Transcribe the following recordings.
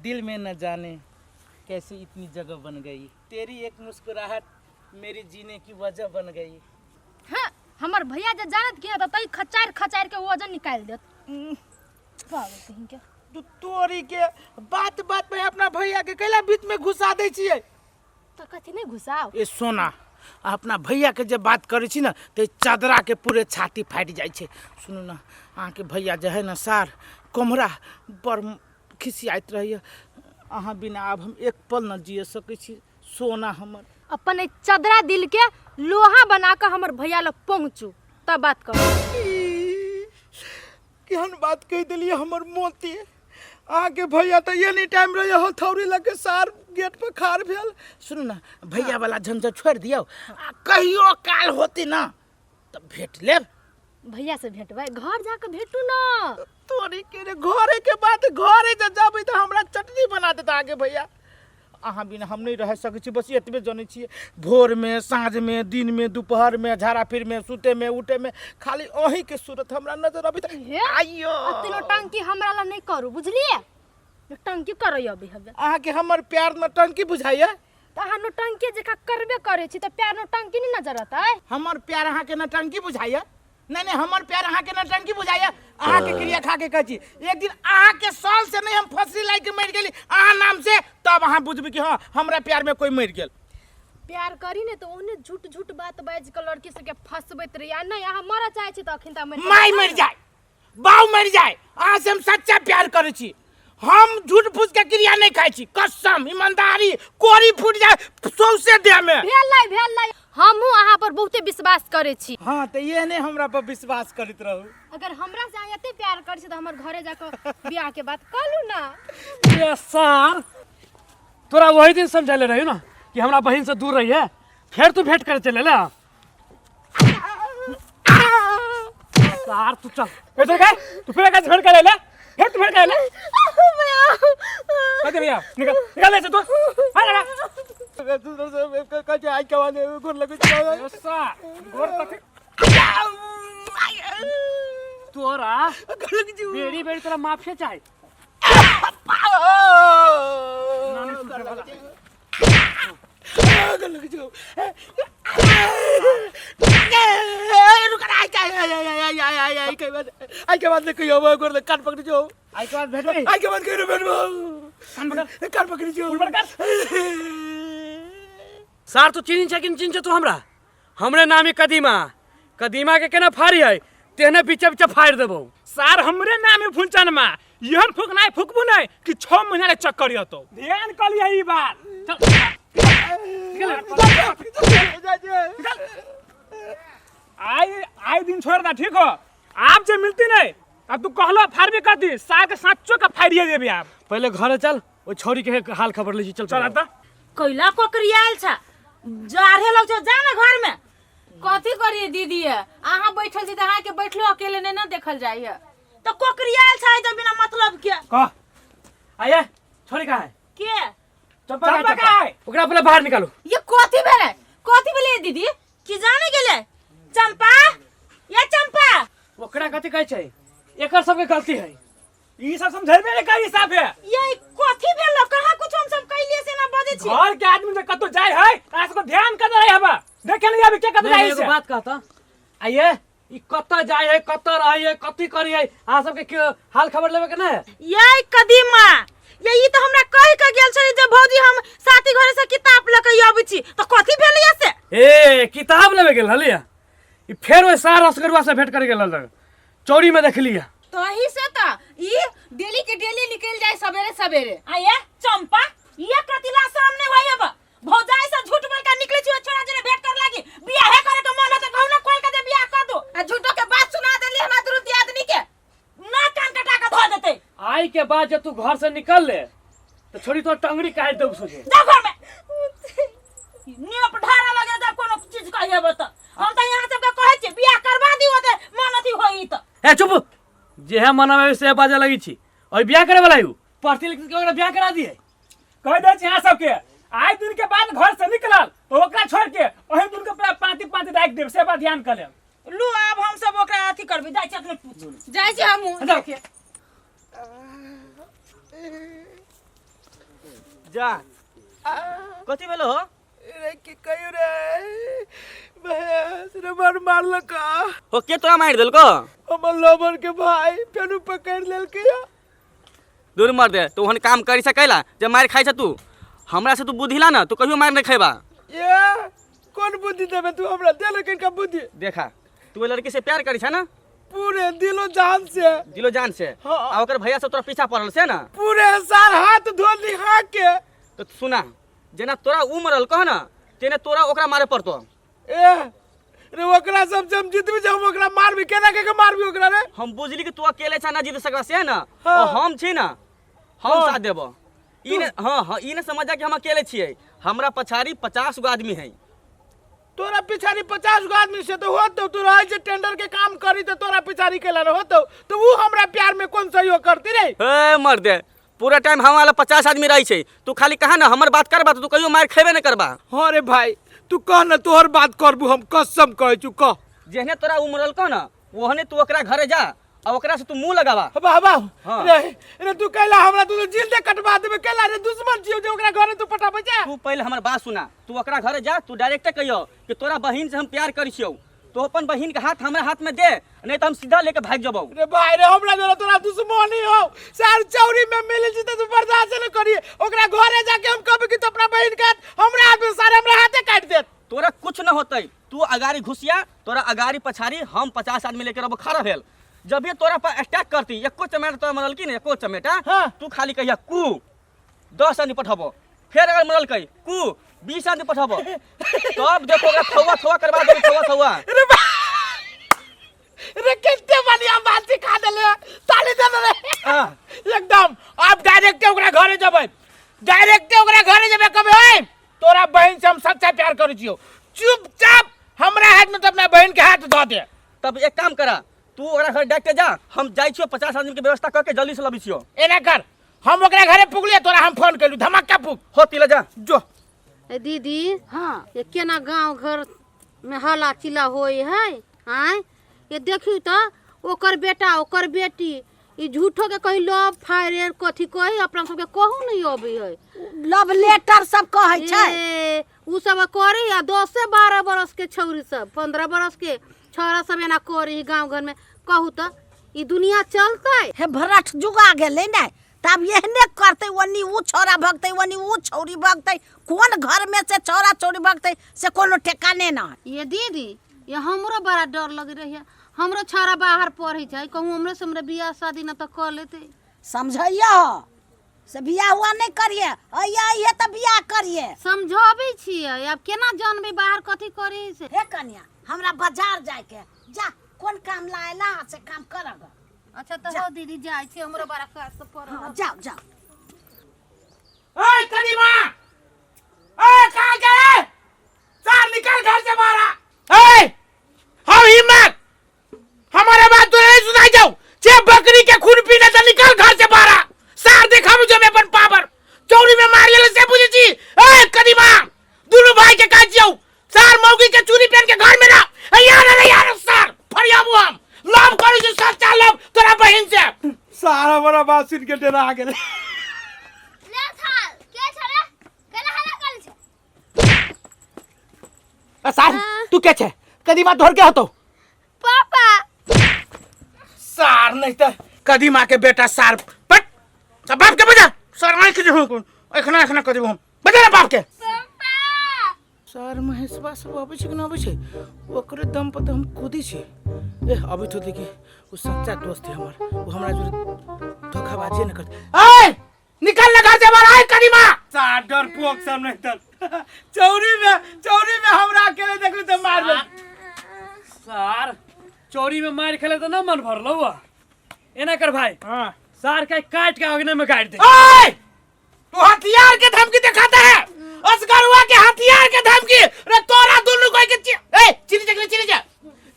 दिल में न जाने कैसे इतनी जगह बन गई, तेरी एक मुस्कुराहट मेरी जीने की वजह बन गई। हाँ, हमर भैया जे जानत के त तई खचार खचार के वजन निकाल देत। पागल कहीं के। तू तोरी के बात बात में अपना भैया के कैला बीच में घुसा दै छियै? तो कथी नहीं घुसाओ? ए सोना, अपना भैया के जब बात करै छी ने तऽ चदरा के पूरे छाती फाटि जाइ छै। सुनू ने, अहाँके भैया जे है ने सार कोमरा बड़ खिसियाइत रहैए। अहाँ बिना आब हम एक पल न जिए सकै छी सोना हमर। अपन एहि चदरा दिल के लोहा बना कऽ हमर भैया लग पहुँचू तब बात करू। ई, केहन बात कहि देलियै हमर मोती। अहाँके भैया तऽ एनी टाइम रहैए हथौड़ी लऽ के सार गेट पर खाड़ भेल। सुनू ने, भैया वाला झंझट छोड़ि दियौ, आ कहियो काल होती ना तऽ भेट लेब। भैया से भेटबै? घर जाके भेटू ना। तोरी के रे, घरे के बात, घरे जे जबै तऽ हमरा चटनी बना देता अहाँके भैया। अहाँ बिना हम नहि रह सकै छी, बस एतबे जनै छियै। भोरमे, साँझमे, दिनमे, दुपहरमे, झाड़ा फिरमे, सुतैमे, उठैमे खाली अहीँके सूरत हमरा नजर अबैत। हे, आइयो अते नौटंकी हमरा ला नहीं करू, बुझलिए? नौटंकी करै अभी हबे। अहाँके हमर प्यार नौटंकी बुझाइया? तऽ अहाँ नौटंकी जकाँ करबे करै छी तऽ प्यार नौटंकी नहीं नजर अतै? हमर प्यार अहाँके नौटंकी बुझाइया? नहीं नहीं, हमर प्यार अहाँके नौटंकी बुझाइया? अहाँके क्रिया खा के कहै छी, एक दिन अहाँके साल से नहीं हम फंसी लागि के मरि गेली अहाँ नाम से, तब अहाँ बुझबै कि हाँ हमरा प्यार में कोई मरि गेल। प्यार करी ने तऽ ओहने झूठ झूठ बात बाजि कऽ लड़की सबके फंसबैत रही। आ नहीं अहाँ मरऽ चाहै छी तऽ अखन तऽ मरि माय मरि जाए, बाऊ मरि जाए, अहाँ से हम सच्चा प्यार करै छी। हम झूठ फूस के क्रिया नहीं खाइ छी, कसम ईमानदारी कोरी फूट जाए सौंसे देह में। भेल नहीं, भेल नहीं, हमहूँ अहाँ पर बहुते विश्वास करै छी। हाँ तऽ ये नहीं हमरा पर विश्वास करैत रहू। अगर हमरा से अहाँ एते प्यार करै छी तऽ हमर घरे जाकऽ बियाह के बात कऽ लू ना। ये सार, तोरा वही दिन समझाले रही ना कि हमरा बहिन से दूर रहिए, फिर तू भेंट करे चले ला। सार तू चल इधर गए तू, फिर कैसे भेंट करे ले, फिर तू भेंट करे ले। अरे भैया निकल निकल ऐसे तू, हां लगा आई के बाद गोर लगै छी। सार गोर तक तोरा बेरी बेरी तोरा माफिया चाहे। आई के बाद कहियो गोर कान पकड़ जो। आई के बाद भेटबै। आई के बाद कहियो भेटबो। कान पकड़, कान पकड़ जो। सार तू चिन्ह छै कि नहि चिन्ह छै तू हमरा? हमरे नाम है कदीमा, कदीमा के केना फाड़ी है तेहने बीचे बीचे फाड़ देबो। सार हमरे नाम है फुलचनमा, यहन फूक नहीं फूकबू नहीं कि 6 महीना ले चक्कर अतो। ध्यान कर लिया ई बात। चल आई आई दिन छोड़ दा, ठीक हो? आप जे मिलती नहीं अब तू कहलो फाड़बे कर दी, सार के साचो का फाड़िए देबे आप। पहले घरे चल, वो छोरी के हाल खबर लीजिए। चल चल आता। कैला कोकरियाल छ जारहे लग छ, जा ना घर में। कथी करिए दीदी, अहाँ बैठल छी त अहाँ के बैठलो अकेले नहीं ना देखल जाय है। तो कोकरियाल छ त बिना मतलब के। कह आये छोरी कहाँ है? के चंपा कहाँ है? चंपा कहाँ है? ओकरा पहले बाहर निकालो। ये कथी भेलै, कथी भेलै दीदी की जाने गेलै? चंपा या चंपा ओकरा कथी कहै छै? एकर सबके गलती है। ई सब समझेबे नहीं करी साफ है। ये कथी भेल? कहाँ कुछ हम सब कैलिए से ना बजै छी। घर के आदमी जे कतौ जाय है तारा सबके ध्यान कर रहे हबा, देखे नहीं अभी के कतौ नहीं, जाय एगो से। बात कहता आइए, ई कतऽ जाय है, कतऽ रहै है, कथी करी है, अहाँ सबके के हाल खबर लेबे के नहीं है? ये कदीमा ये ई त हमरा कहि के गेल छलै जे भौजी हम साथी घरे से किताब ल के अबै छी, त कथी भेल ये से? ए किताब लेबे गेल हलिया, ई फेर ओइ सार असगरुआ से भेंट करे गेल हल, चौरी में देखलिया। तही से त ई डेली के डेली निकल जाए सवेरे सवेरे। आये चंपा ये कतिला सामने होय अब भौजाई से झूठ बोल के निकले छी छोरा जरे भेंट कर लागी, बियाह करे के मन है त कहू ना खोल के जे बियाह कर दो। आ झूठो के बात सुना देली हमरा दुनू दियादनी के, ना कान कटा के धो देते। आई के बाद जब तू घर से निकल ले तो छोरी तो टंगड़ी काट देब सोझे। जा घर में नेप ढारा लगे जब कोनो चीज कहिएबो त हम त यहाँ सबके कहै छी बियाह करवा दियो त मन अथी होई त। ए चुप, जे है मनावे से बाजे लगी छी और बियाह करे वाला you पढ़ती लिखती के ओकरा बियाह करा दिए। कह दै छी अहाँ सबके आइ दिन के बाद घर से निकलल तो ओकरा छोड़ के ओही दिन के पूरा पांति पांति राखि देब, से बात ध्यान कर लेब। लू आब हम सब ओकरा अथी करबै, जाइ छी अपने पूछ। जाइ छी हमहूँ। जाउ। देखे। जा कथी भेलो हो रे की कहियो रे महेश रे बड़ मारलक हो के तोरा मारि देलको हमर लवर के भाई फेरू पकड़ लेलकै या दूर मर दे तू ओहन काम करी सकेला जे मारि खाइ छ तू हमरा से तू बुद्धि ला ना तू कहियो मारि नहीं खेबा ये कौन बुद्धि देबे तू हमरा दे लेकिन का बुद्धि देखा तू ओइ लड़की से प्यार करी छ ना पूरे दिलो जान से दिलो जान से हाँ। आ ओकर भैया सब तोरा पीछा पड़ल से ना पूरे सार हाथ धो लिहा के तो सुना जेना तोरा उ मरल कह ना तेने तोरा ओकरा मारे पड़तो ए रे ओकरा सब से हम जीतबी जे हम ओकरा मारबी केना के के मारबी ओकरा रे हम बुझली कि तू अकेले छा ना जीत सकबा से ना हाँ। और हम छी ना हम हाँ। साथ देबो ई ने हाँ हाँ ई ने समझ जा कि हम अकेले छियै हमरा पछाड़ी 50 गो आदमी है तोरा पिछाड़ी 50 गो आदमी से तो होतो तू रहे जे टेंडर के काम करी तो तोरा पिछाड़ी केला न होतो तो ऊ हमरा प्यार में कौन सहयोग करती रे हे मर दे पूरा टाइम हम वाला 50 आदमी रही छै तू खाली कहा ना हमर बात करबा तो तू कहियो मार खेबे नहीं करबा हाँ रे भाई तू कह ना तोहर बात करबू हम कसम कहै छु कह जेहने तोरा उमरल कह ना ओहने तू ओकरा घरे जा आ ओकरा से तू मुंह लगावा हबा हबा हाँ। रे रे तू कैला हमरा तू तो जिल दे कटवा देबे कैला रे दुश्मन छियो जे ओकरा घरे तू पटाबै जा तू पहले हमर बात सुना तू ओकरा घरे जा तू डायरेक्ट कहियो कि तोरा बहिन से हम प्यार करी छियौ तो अपन बहिन के हाथ हमरा हाथ में दे नहीं तो हम सीधा लेके भाग जबौ रे भाई रे हमरा जोरा तोरा दुश्मनी हो सार चौरी में मिले छी त तू बर्दाश्त न करी ओकरा घरे जाके हम कहबे कि तू अपना बहिन के हाथ हमरा हाथ में सारे हमरा हाथे काट देत तोरा कुछ न होतै तू अगाड़ी घुसिया तोरा अगाड़ी पछाड़ी हम 50 आदमी लेके रहबो खड़ा भेल जब ये तोरा पर अटैक करती एको चमेटा तोरा मरल की ने एको चमेटा हाँ। तू खाली कहिया कू 10 आदमी पठबो फेर अगर मरल कही कू 20 आदमी पठबो तब देखो ओकरा थौआ थौआ करवा देबे थौआ थौआ रे रे कितने बढ़िया बात सिखा देले ताली दे दे हाँ। एकदम आप डायरेक्ट ओकरा घरे जेबै डायरेक्ट ओकरा घरे जेबै कबे ओए तोरा बहिन से हम सच्चा प्यार करै छियौ चुपचाप हमरा हाथ में तो अपना बहिन के हाथ धऽ दे तब एक काम करा तू ओकरा घर डायरेक्ट जा हम जाइ छियो 50 आदमी के व्यवस्था करके जल्दी से लबै छियो एना कर हम ओकरा घरे पुगलिए तोरा हम फोन कैलू धमाका पुग हो तिला जा जो ए दीदी हाँ ये केना गांव घर में हल्ला चिल्ला होय है आँय ये देखियो तो ओकर बेटा ओकर बेटी ई झूठो के कहीं लव फायर कथी कही अपना सबके कहू नहीं अबै है लव लेटर सब कहै छै ए, उ सब करे आ 10 से 12 बरस के छौरी सब 15 बरस के छौरा सब एना करे गांव घर में कहू तो ई दुनिया चलतै हे भरठ जुगा गेलै ने तब एहने करतै ओनी उ छौड़ा भगतै ओनी उ छौड़ी भगतै कोन घर में से छौड़ा छौड़ी भगतै से कोनो ठेकाने न ये दीदी ये हमरो बड़ा डर लग रही है हमरो छौड़ा बाहर पढ़ै छै कहूँ हमरे से हमरा बियाह शादी न तऽ कऽ लेतै समझैया से बियाह हुआ नहीं करिए अइया अइहे तऽ बियाह करिए समझाबै छियै आब केना जानबै बाहर कथी करै से हे कन्या हमरा बाजार जाइके जा कोन काम लायला से काम करब अच्छा तऽ हो दीदी जाइ छी हमरो बड़ा काज सब पड़ल हाँ जाओ जाओ ओए करीमा ओए कहाँ गए सार निकल घर से बाहर आ ए हम हिम्मत हमारे बात तो नहीं सुनाई जाओ चे बकरी के खून पीने से निकल घर से बाहर आ सार देखा मुझे मैं अपन पावर चौरी में मार गेल से बुझे छी ए करीमा दोनों भाई के काज जाओ सार मौगी के चूड़ी पहन के घर में ना ए यार अरे यार सार फरियाबू हम लव करू छी सच्चा लव तोरा बहिन से सारा बड़ा बात सुन के डरा गेल ले थाल के छ रे केना हल्ला करै छै सार तू के छे कदीमा तोहर के होतो पापा सार नहीं त कदीमा के बेटा सार पट त बाप के बजा सार आँख जे हो एखना एखना कदीमा हम बजा ना बाप के पापा सार महेशबा सब अबै छै कि ना अबै छै ओकरे दम पर तऽ हम कूदी छी ए अबै तो देखी ओ सच्चा दोस्त है हमर ओ हमरा जोरे धोखाबाजी न करते ए निकल ना घर से बाहर आए कदीमा सार डर पोक सब नहीं तर चौरी में हमरा अकेले देखली तो मार ले सार चोरी में मार खेले तो ना मन भरलो हुआ एना कर भाई हाँ सार के काट के अग्नि में काट दे ओए तू हथियार के धमकी दिखाता है असगर हुआ के हथियार के धमकी रे तोरा दोनों कोई के ए चीनी चकरे चीनी जा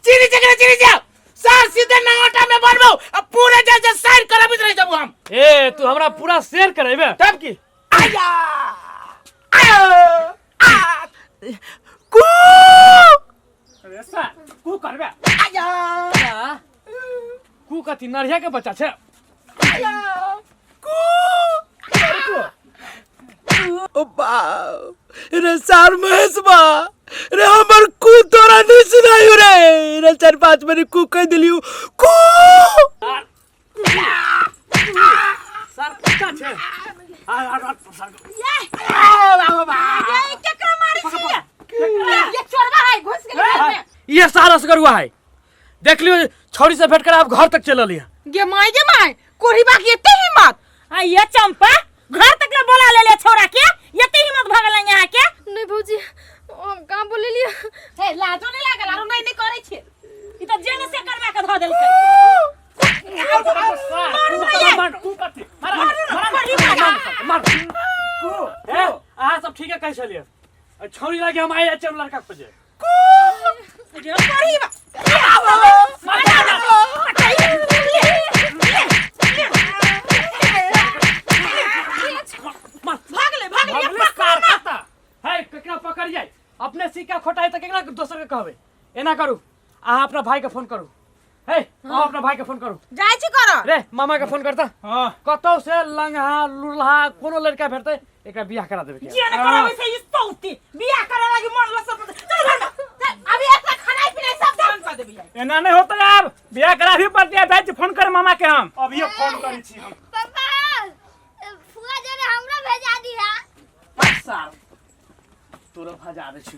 चीनी चकरे चीनी जा सर सीधे नंगोटा में बनबो अब पूरे जैसे साइड करबित रह जबो हम ए तू हमरा पूरा शेयर करेबे तब की आया आया आ कू अरे सार कू करबे आया कू कथी नरिया के बच्चा छै आया कू अरे कू ओ बाप रे सार महेश बा रे हमर कु तोरा नहीं सुनायो रे रे चार पांच बेरी कु कह दिलियो कु। सर कुत्ता छे आ आ आ सर। ये केकरा मारै छी ये चोरवा है घुस गेलै घर में। ये सारा असगरुआ है देख लियो छौड़ी से भेंट कर आप घर तक चल लिया। गे माय गे माय कोढ़ी बाकी एते हिम्मत आ ये चंपा घर तक ले बोला ले ले छोरा के एते हिम्मत भ गेलै यहाँ के। नहीं भौजी हम कहाँ बोले लिया। हे लाजो नहीं लागल आरो नहीं नहीं करै छी ई त जेने से करवा के धऽ देलकै। मार ए अहाँ सब ठीक है कहि छलियै छौड़ी लागे हम आइ जाइ लड़का खोजे। रे कोढ़ी बा भागले भागले भागले सार है केकरा पकड़ियै अपने सिक्का खोटाइ तऽ केकरा दोसर के कहबै। एना करू अहाँ अपना भाई के फोन करू। हे अहाँ अपना भाई के फोन करू। जाइ छी कर रे मामा के फोन करता। हाँ कतौ से लंगहा लुल्हा कोनो लड़का भेटतै एकरा बियाह करा देबै के। जे ने कराबै से ई सौती बियाह करे लागी मन लसत चल घर में चल, अभी एकरा खानाइ पिनाइ सब बंद कर देबी। एना नहीं होता यार बियाह करा भी पड़ती है जाय फोन कर मामा के हम अभी फोन करै छी हम। पापा फुआ जरे हमरा भेजा दी है। सार तोरा भजा दै छी।